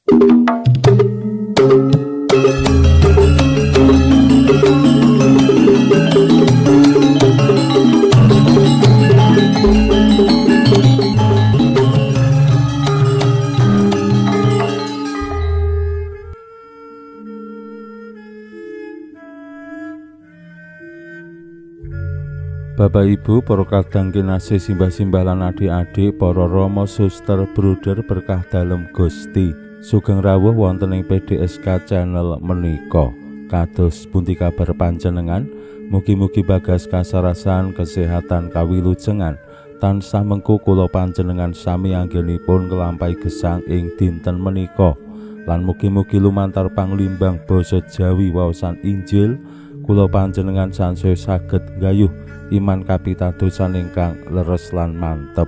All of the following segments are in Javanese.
Bapak Ibu, para kadang kinasih, simbah-simbah lan adik-adik, para rama, suster, bruder berkah dalem Gusti. Sugeng rawuh wonten ing PDSK channel menika. Kados pundi kabar panjenengan? Mugi-mugi bagas kasarasan, kesehatan, kawilujengan tansah mengku kula panjenengan sami anggenipun nglampahi gesang ing dinten menika. Lan mugi-mugi lumantar panglimbang basa Jawi waosan Injil kula panjenengan sansaya saged nggayuh iman kapitadosan ingkang leres lan mantep.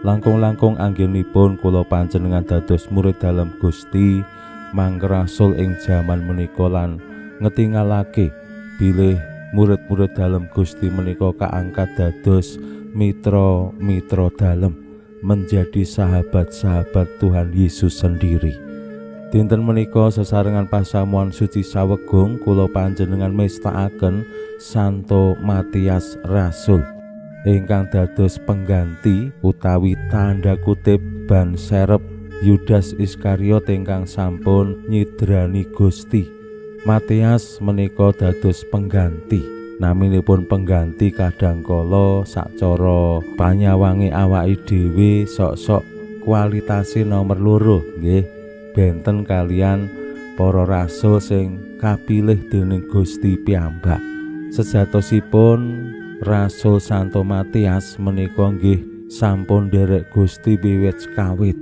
Langkung-langkung anggenipun kula panjenengan dados murid dalem Gusti mangkrasul ing jaman menika lan ngetingalake bilih murid-murid dalem Gusti menika kaangkat dados mitra-mitra dalem, menjadi sahabat-sahabat Tuhan Yesus sendiri. Dinten menika sesarengan pasamuan suci Sawegung kula panjenengan mestakaken Santo Matias Rasul ingkang dados pengganti utawi tanda kutip ban serep Yudas Iskariot ingkang sampun nyidrani Gusti. Matias menika dados pengganti. Naminipun pengganti kadangkala sacara panyawange awake dhewe sok-sok kualitase nomor loro nggih. Benten kalian para rasul sing kapilih dening Gusti piyambak. Sejatosipun Rasul Santo Matias menika nggih sampun nderek Gusti wiwit kawit.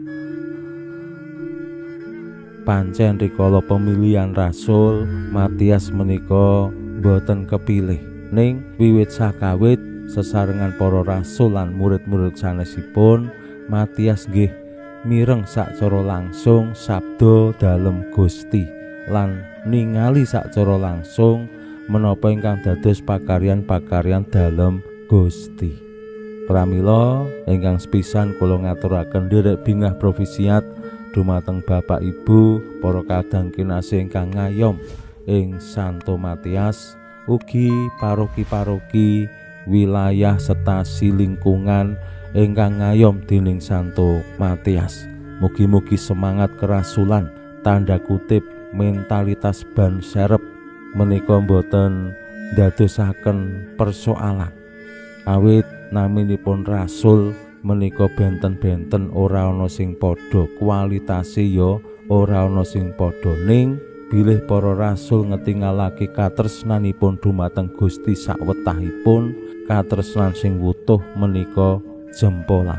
Pancen rikala pemilihan rasul Matias menika boten kepilih. Ning wiwit sakawit sesarengan para rasul lan murid-murid sanesipun, Matias nggih mireng sacara langsung sabda dalem Gusti lan ningali sacara langsung menapa ingkang dados pakaryan-pakaryan dalem Gusti. Pramila ingkang sepisan kula ngaturaken nderek bingah profisiat dumateng Bapak Ibu para kadang kinasih ingkang ngayom ing Santo Matias, ugi paroki-paroki wilayah setasi lingkungan ingkang ngayom dening Santo Matias. Mugi-mugi semangat kerasulan tanda kutip mentalitas ban serep menika boten ndadosaken persoalan. Awit naminipun rasul menika benten-benten ora ana sing padha kualitase, ya ora ana sing padha, ning bilih para rasul ngetingalake katresnanipun dumateng Gusti sakwetahipun, katresnan sing wutuh menika jempolan.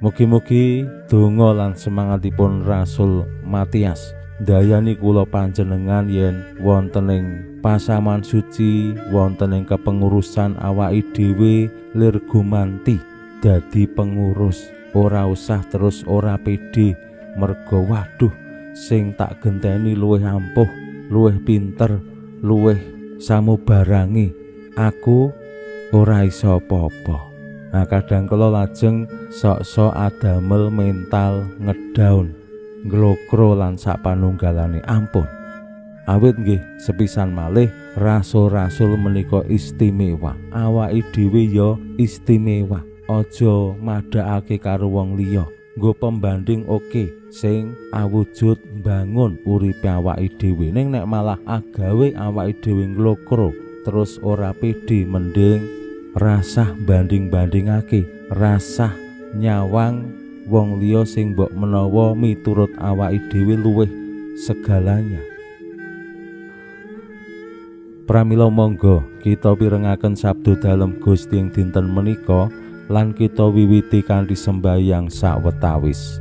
Mugi-mugi donga lan semangatipun Rasul Matias ndayani kula panjenengan yen wonten ing pasaman suci, wonten ing kepengurusan awake dhewe lir gumanti dadi pengurus, ora usah terus ora pede mergo waduh sing tak genteni luwih ampuh, luwih pinter, luwih samubarangi, aku ora iso apa-apa. Nah, kadang kala lajeng sok-sok adamel mental ngedown, nglokro lan sapanunggalane. Ampun. Awit nggih sepisan malih rasul-rasul menika istimewa. Awake dhewe ya istimewa. Aja madhakake karo wong liya. Nggo pembanding oke sing awujud mbangun uripe awake dhewe. Ning nek malah agawe awake dhewe nglokro terus ora pede, mending rasah banding-bandingake, rasah nyawang wong liya sing mbok menawa miturut awake dhewe luwih segalanya. Pramila monggo kita pirengaken sabda dalem Gusti ing dinten menika lan kita wiwiti kanthi sembahyang sawetawis.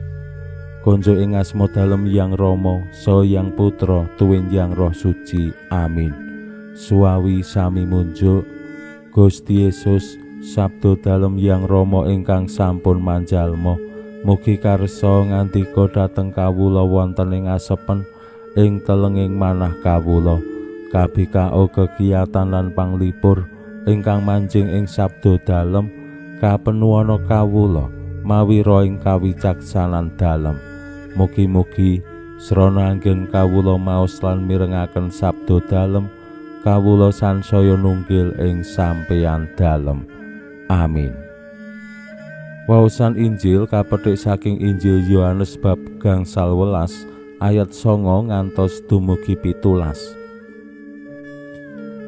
Konjo ing asma dalem Yang Rama, Saha Yang Putra, tuwin Yang Roh Suci. Amin. Suwawi sami munjuk Gusti Yesus, sabda dalem Yang Rama ingkang sampun manjalma, mugi karsa ngandika dhateng kawula wonten ing asepen ing telenging manah kawula. Kabikao kegiatan lan panglipur ingkang manjing ing sabda dalem kapenuwana kawula mawi roing kawicaksanan dalem. Mugi-mugi Srana anggen kawula maos lan mirengaken sabda dalem, kawula sansaya nunggil ing sampeyan dalem. Amin. Waosan Injil kapethik saking Injil Yohanes bab 18 ayat 9 ngantos dumugi 17.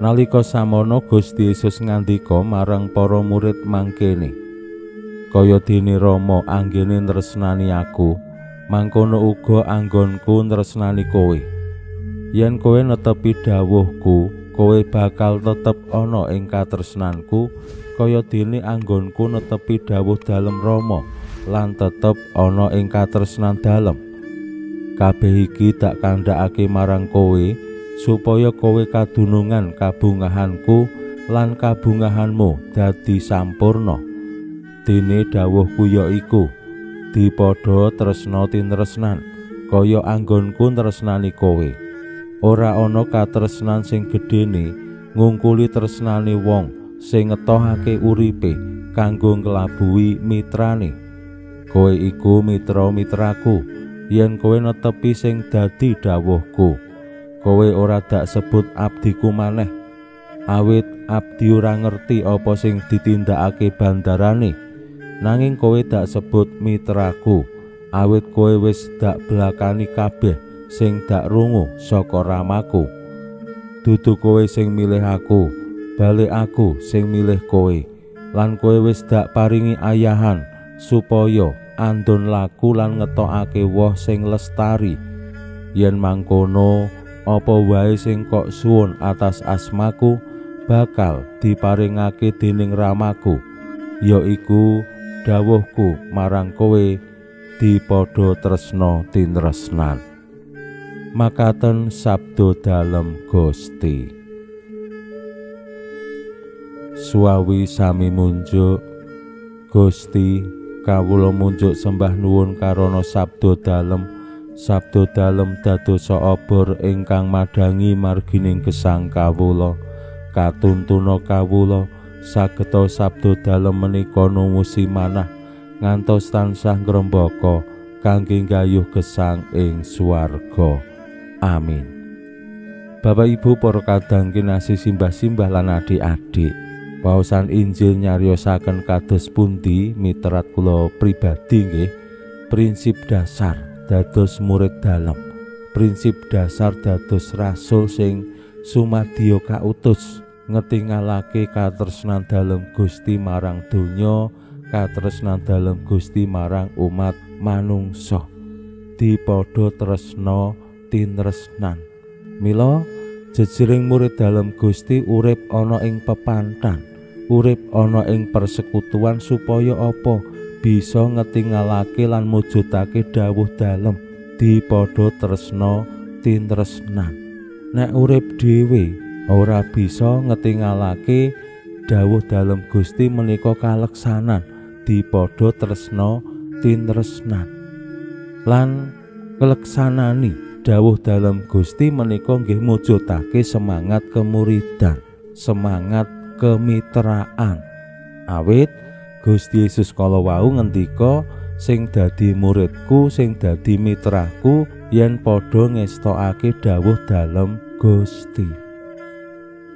Nalika samono Gusti Yesus ngandika marang para murid mangkene, kaya dene Rama anggene nresnani aku, mangkono uga anggonku nresnani kowe. Yen kowe netepi dawuhku, kowe bakal tetep ana ing katresnanku, kaya dene anggonku netepi dawuh dalem Rama lan tetep ana ing katresnan dalem. Kabeh iki tak kandhakake marang kowe supaya kowe kadunungan kabungahanku lan kabungahanmu dadi sampurna. Dene dawuhku ya iku, dipadha tresna tinresnan kaya anggonku tresnani kowe. Ora ana katresnan sing gedhene ngungkuli tresnane wong sing ngetohake uripe kanggo nglabuhi mitrane. Kowe iku mitra-mitraku yen kowe netepi sing dadi dawuhku. Kowe ora dak sebut abdiku maneh, awit abdi ora ngerti apa sing ditindakake bandarane. Nanging kowe dak sebut mitraku, awit kowe wis dak blakani kabeh sing dak rungu saka ramaku. Dudu kowe sing milih aku, balik aku sing milih kowe, lan kowe wis dak paringi ayahan supaya andon laku lan ngetokake woh sing lestari. Yen mangkono, apa wae sing kok suwun atas asmaku bakal diparingake dening ramaku, yaiku dawuhku marang kowe, dipadha tresna tinresnan. Makaten sabda dalem Gusti. Suwawi sami munjuk. Gusti, kawula munjuk sembah nuwun karana sabda dalem. Sabda dalem dadosa obor ingkang madhangi margining gesang kawula. Katuntuna kawula sageta sabda dalem menika numusi manah ngantos tansah ngrembaka kangge nggayuh gesang ing swarga. Amin. Bapak Ibu para kadang kinasih, simbah-simbah lan adik-adik, waosan Injil nyariosaken kados pundi miterat kula pribadi nggih, prinsip dasar dados murid dalem, prinsip dasar dados rasul sing sumadyo kautus ngetingalake katresnan dalem Gusti marang donya, katresnan dalem Gusti marang umat manungsa. Dipadha tresna tinresnan. Mila jejering murid dalem Gusti urip ana ing pepantan, urip ana ing persekutuan supaya apa? Bisa ngetingalake lan mujudake dawuh dalem, dipadha tresna tinresnan. Nek urip dhewe ora bisa ngetingalake dawuh dalem Gusti menika kaleksanan, dipadha tresna tinresnan. Lan ngleksanani dawuh dalem Gusti menika nggih mujudake semangat kemuridan, semangat kemitraan. Awit Gusti Yesus kala wau ngendika, sing dadi muridku, sing dadi mitraku yen padha ngestokake dawuh dalem Gusti.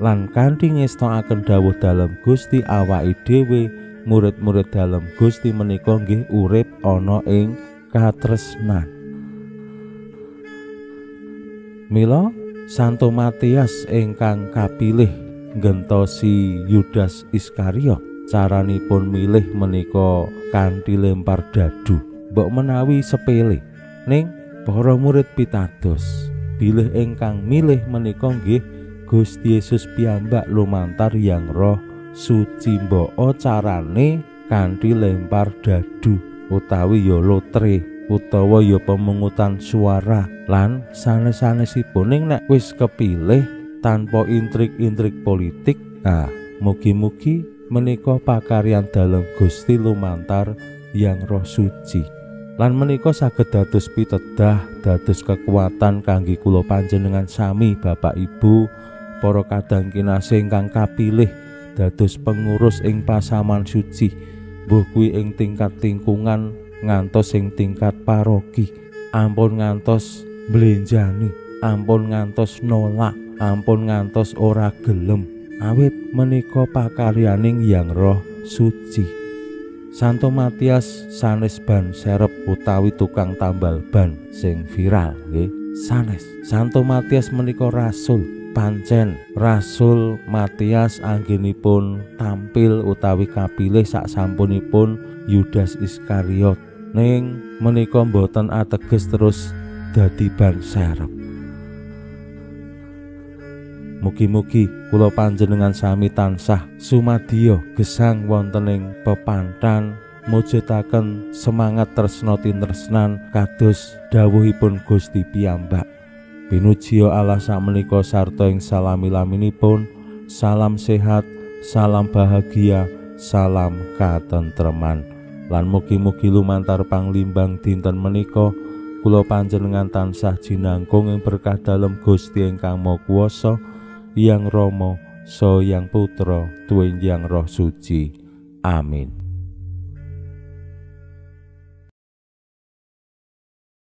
Lan kanthi ngestokaken dawuh dalem Gusti, awake dhewe murid-murid dalem Gusti menika nggih urip ana ing katresnan. Mila Santo Matias ingkang kapilih nggentosi Yudas Iskariot, caranipun milih menika kanthi lempar dadu, mbok menawi sepele. Ning para murid pitados, bilih ingkang milih menika nggih Gusti Yesus piyambak lumantar Yang Roh Suci. Mbok carane kanthi lempar dadu utawi ya lotre utawa ya pemungutan suara lan sanes-sanesipun. Ning nek wis kepilih tanpa intrik-intrik politik, nah mugi-mugi menika pakaryan dalem Gusti lumantar Yang Roh Suci. Lan menika saged dados pitedah, dados kekuatan kangge kula panjenengan sami Bapak Ibu para kadang kinasih ingkang kapilih dados pengurus ing pasaman suci, mbuh kuwi ing tingkat lingkungan ngantos ing tingkat paroki. Ampun ngantos mblenjani, ampun ngantos nolak, ampun ngantos ora gelem, awit menika pakaryaning Hyang Roh Suci. Santo Matias sanes ban serep utawi tukang tambal ban sing viral nggih. Sanes. Santo Matias menika rasul. Pancen Rasul Matias anggenipun tampil utawi kapilih saksampunipun Yudas Iskariot. Ning menika mboten ateges terus dadi ban serep. Mugi-mugi kula panjenengan sami tansah sumadyo gesang wonten ing pepanthan mujudaken semangat tresna tinresnan kados dawuhipun Gusti piyambak. Pinujiya Allah sakmenika sarta ing salami-laminipun, salam sehat, salam bahagia, salam katentreman. Lan mugi-mugi lumantar panglimbang dinten menika kula panjenengan tansah jinangkung ing berkah dalem Gusti ingkang Maha Kuwasa, Hyang Rama, Saha Hyang Putra, tuwin Hyang Roh Suci. Amin.